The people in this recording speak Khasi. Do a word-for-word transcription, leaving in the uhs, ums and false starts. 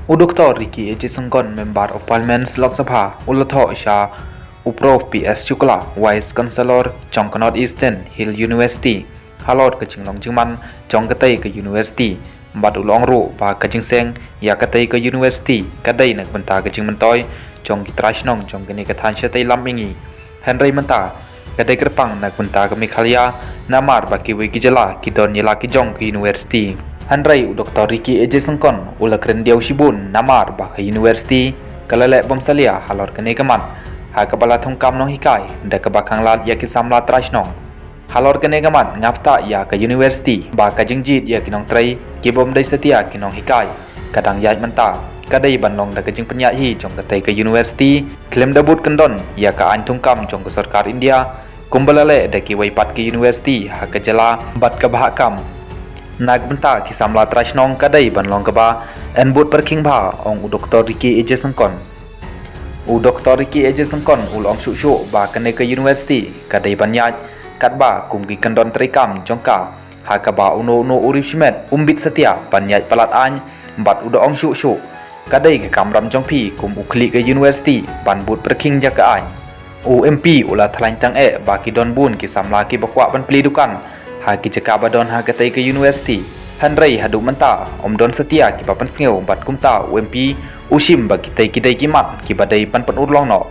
U Doktor Ricky A J Syngkon, Member of Parliament Lok Sabha, u la thoh sha u Prof P S Shukla, Vice Chancellor jong ka North Eastern Hill University, halor ka jinglong jingman jong katei ka university. Bad u la ong ruh ba ka jingseng ïa katei ka university ka dei na ka bynta ka jingmyntoi jong ki trai shnong jong kane ka thaiñ shatei lam mihngi. Hynrei mynta ka dei kyrpang na ka bynta ka Meghalaya, namar ba kiwei ki jylla ki don ïa la ki jong ka university. Hynrei u Doktor Ricky A J Syngkon u la kren diaw shibun namar ba ka university ka la leh bym salia halor kane ka mat, ha kaba la thungkam nonghikai da kaba khanglad ïa ki samla trai shnong. Halor kane ka mat, nga btah ïa ka university ba ka jingjied ïa ki nongtrei ki bym dei satia ki nonghikai ka dang ïaid mynta, ka dei ban long da ka jingpynïaid hi jong katei ka university, khlem da bud kyndon ïa ka aiñ thungkam jong ka sorkar India, kumba la leh da kiwei pat ki university ha ka jylla bad ka bhah kam. Na ka bynta ki samla trai shnong ka dei ban long kaba yn bud pyrkhing bha, ong u Doktor Ricky A J Syngkon. U Doktor Ricky A J Syngkon u la ong shuh shuh ba kane ka university ka dei ban ïaid katba kum ki kyndon treikam jong ka, ha kaba uno uno u riewshimet um bit satia ban ïaid palat aiñ. Bad u da ong shuh shuh, ka dei ka kamram jong phi kum u khlieh ka university ban bud pyrkhing ïa ka aiñ. U M P u la thalang tang eh ba ki don bun ki samla kiba kwah ban plie dukan ha ki jaka ba don ha katei ka university. Hynrei haduh mynta ym don satia kiba pynsngew, bad kumta u M P u shim ba kitei ki dei ki mat kiba dei ban pynurlong noh.